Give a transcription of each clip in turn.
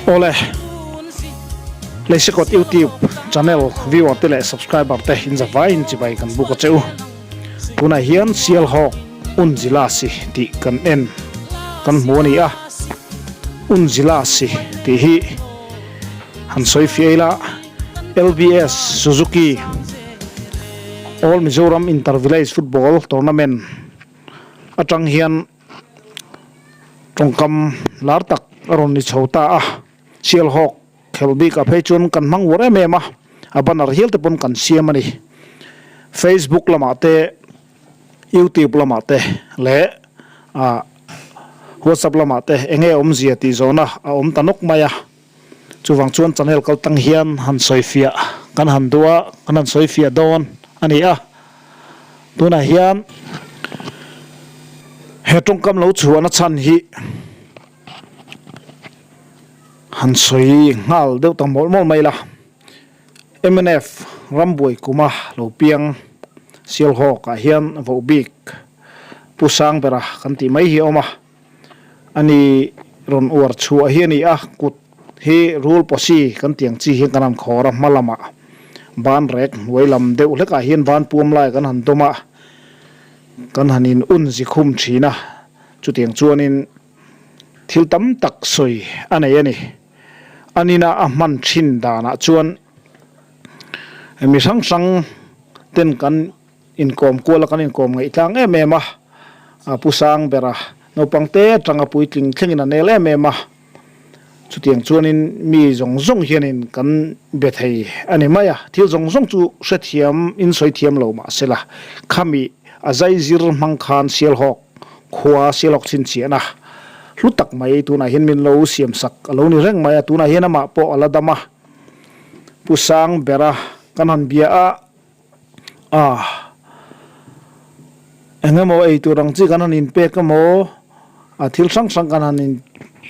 Awle, Leisekawt YouTube channel viewer te leh subscriber te in zavaiin chibai kan buk a che u. Tunah hian Sialhawk Unzilasi tih kan en kan hmu a ni a, Unzilasi tih hi han sawi fiah ila LBS Suzuki All Mizoram Inter Village Football Tournament atang hian tawngkam lar tak a rawn ni chho ta a, Sialhawk khelh bikah phei chuan kan hmang uar em em a, a banner hial te pawn kan siam a ni. Facebook lamah te, YouTube lamah te leh ah WhatsApp lamah te eng nge awmzia tih zawhna a awm ta nawk mai a, chuvang chuan channel kal tang hian han sawifiah kan han duh a, kan han sawifiah dawn a ni a. Tunah hian he tawngkam lo chhuahna chhan hi han sawi nghal deuh ta mawlh mawlh mai la. Mnf rambuai kuma lo piang Sialhawk ah hian voh bik Pu Sangbera kan tih mai hi a awm a. Ani rawn uar chhuah hi a ni a, kut hi rul pawsi kan tih ang chi hian kan han khawr a, hma lamah ban rek hnuai lam deuh hlekah hian van puam lai kan han dawm a, kan han in un zi khum thin a, chutiang chuanin thil tam tak sawi a nei a ni. Anina a hman thin danah chuan mi hrang hrang ten kan Inkawm kuala kan inkawm ngaih tlang em em a, a pu sang bera naupang te atanga puitling thlengin a nel em em a, chutiang chuanin mi zawng zawng hianin kan be thei a ni mai a, thil zawng zawng chu hrethiam in sawi thiam lo mahsela khami a zai zir hmang khan Sialhawk khua Sialhawk chhinchhiahna hlu tak mai tunah hian min lo siam sak a lo ni reng mai a, tunah hian amah pawh a la dam a, pu sang bera kan han bia a. A eng emaw ei tur ang chi kan han inpek emaw a thil hrang hrang kan han in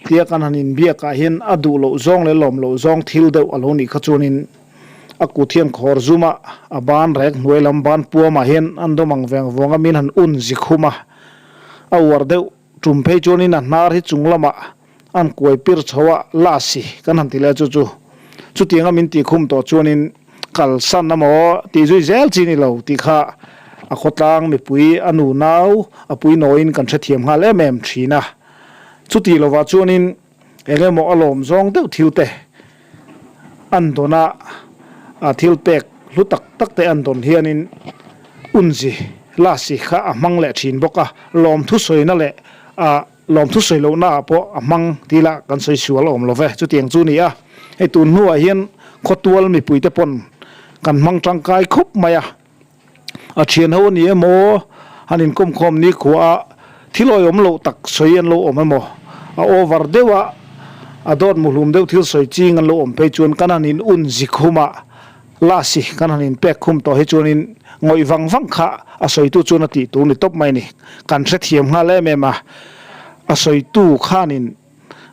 tia kan han inbiak ah hian a duh loh zawng leh lawm loh zawng thil deuh a lo nih kha chuanin a kut hian khawr zum a, a ban rek hnuai lam ban puam ah hian an dawm ang veng vawng a min han un zi khum a, a uar deuh tum phei chuanin a hnar hi chung lamah an kuai pir chho a la si kan han ti leh chu chu chutianga min tih khum tawh chuanin kalsan emaw tih zui zel chi ni lo tih kha a khawtlang mipui a nu nau a pui nawiin kan hrethiam nghal em em thin a chuti lovah chuanin eng emaw a lawm zawng deuh thil te an dawn a a thil pek hlu tak tak te an dawn hianin unzi la si kha a hmang leh thin bawk a lawm thusawina leh a Lawmthu sawi lohna ah pawh a hmang tih lah kan sawi sual awm lo ve. Chutiang chu ni a, hei tun hnuah hian khawtual mipuite pawn kan hmang tangkai khawp mai a. A thian ho a ni emaw, han inkawmkhawm nikhua a thil awihawm loh tak sawi an lo awm emaw, a over deuh a, a dawt muhlum deuh thil sawi ching an lo awm phei chuan kan han in un zi khum a, lasi kan han inpek khum tawh hi chuanin ngawih vang vang kha a sawitu chuan a tih tur ni tawp mai a ni. Kan hrethiam nghal em em a, a sawitu khanin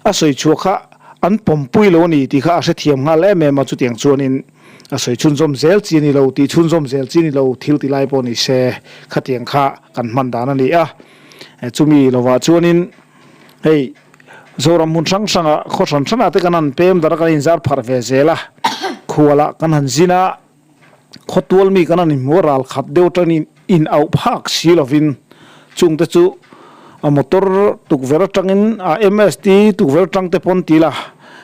a sawi chhuah kha an pawmpui lo a ni tih kha a hrethiam nghal em em a, chutiang chuanin a sawi chhunzawm zel chi a ni lo, tih chhunzawm zel chi a ni lo, thil ti lai pawh ni se khatiang kha kan hman dan a ni a. Chumi lovah chuanin hei. Zoram hmun hrang hrangah khaw hran hranah te kan han pem darh a, kan inzar pharh ve zel a, khualah kan han zin a, khawtual mi kan han inhmu a, ral khat deuh atangin in auh phak si lovin chungte chu a motor tukverh atangin a MST tukverh atang te pawn ti la,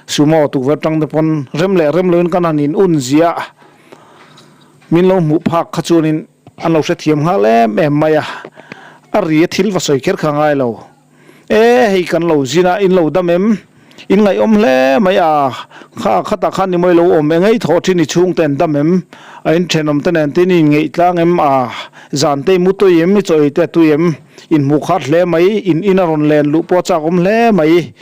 Sumo tukverh atang te pawn rem leh rem loin kan han in un ziah a, min lo hmuh phak kha chuanin an lo hrethiam nghal em em mai a, a ri a thil va sawi kher kha ngai lo. E, hei kan lo zin a, in lo dam em? In ngaihawm hle mai a, kha khatah khan ni mawi lo awm e, ngei thawh thin i chhungte an dam em? A in thenawm te nen tin i in ngeih tlang em? A, zan te i mu tui em? I chaw ei te a tui em? In hmuh khat hle mai, in in a rawn len luh pawh a chak awm hle mai.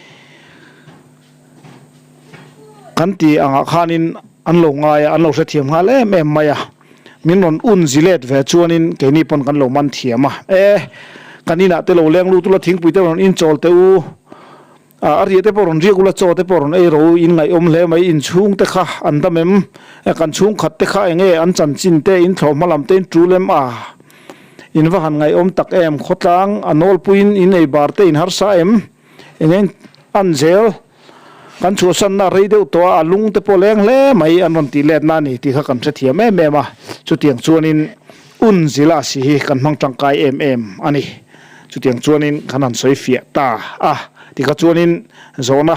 Kan ti angah khanin an lo ngai a, an lo hrethiam nghal em em mai a. Min rawn un zi let ve chuanin keini pawn kan lo man thiam a. E, kan inah te lo leng lut ula, thingpui te rawn inchawl teh u, a riah te pawh rawn riak ula, chaw te pawh rawn ei rawh u, in ngaihawm hle mai, inchhung te kha an dam em? E, kan chhungkhat te kha eng nge an chanchin te, in thlawh hma lam te in tul em? A, in va han ngaihawm tak em? Khawtlang a nawlpuiin in ei bar te in harsa em? Eng nge an zel? Kan chhuahsanna rei deuh tawh a, a lung te pawh leng hle mai an rawn tih letna a ni tih kha kan hrethiam em em a. Chutiang chuanin un zila si hi kan hmang tangkai em em a ni. Chutiang chuanin kan han sawi fiah ta a, tikha chuanin zawhna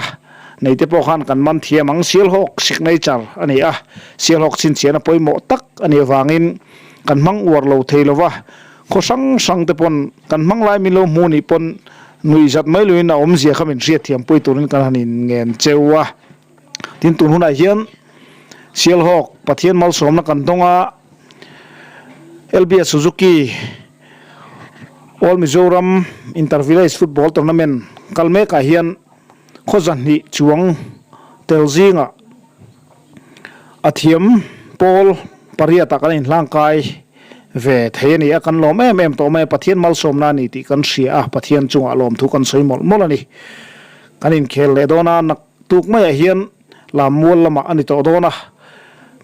nei te pawh khan kan man thiam ang. Sialhawk signature a ni a, Sialhawk chhinchhiahna pawimawh tak a nih avangin kan hmang uar lo thei lo va, khaw hrang hrang te pawn kan hmang lai min lo hmu nih pawn nuih zat mai loin a awmzia kha min hriatthiam pui turin kan han inngen cheu a. Tin, tun hunah hian Sialhawk Pathian malsawmna kan dawng a, LBS Suzuki All Mizoram Inter Village Football Tournament kal mekah hian khaw zahnih chuang tel zingah a thiam pawl pariatah kan inhlangkai ve thei a ni a, kan lawm em em tawh mai a, Pathian malsawmna a ni tih kan hria a, Pathian chungah lawmthu kan sawi mawlh mawlh a ni. Kan inkhel leh dawn a, naktuk maiah hian lam mual lamah a ni tawh dawn a,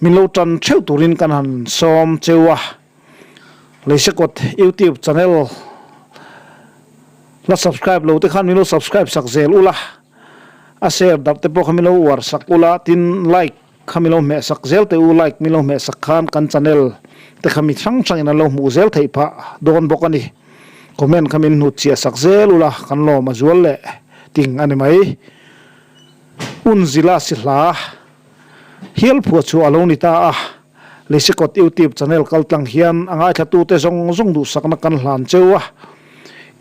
min lo tan theuh turin kan han sawm cheu a, Leisekawt YouTube channel la subscribe lo te khan min lo subscribe sak zel ula, a share darh te pawh kha min lo uar sak ula, tin like kha min lo hmeh sak zel teh u, like min lo hmeh sak khan kan channel te kha mi hrang hrangin an lo hmuh zel theih phah dawn bawk a ni. Comment kha min hnut chiah sak zel ula, kan lawm a zual leh ting a ni mai. Unzila si hla hial phuah chu a lo ni ta a, Leisekawt YouTube channel kaltlang hian a ngaithlatute zawng zawng duhsakna kan hlan cheu a,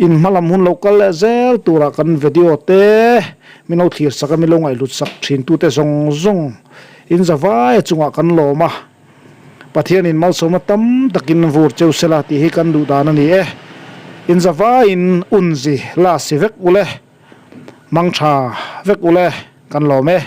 in hmalam hun lo kal leh zel turah kan video te min lo thlir sak a, min lo ngaihhlut sak thintute zawng zawng in zavai a chungah kan lawm a, Pathianin malsawmna tam takin vur cheu sela tih hi kan duh dan a ni e. In zavaiin unzi la si vek ule, mangtha vek ule kan lawm e.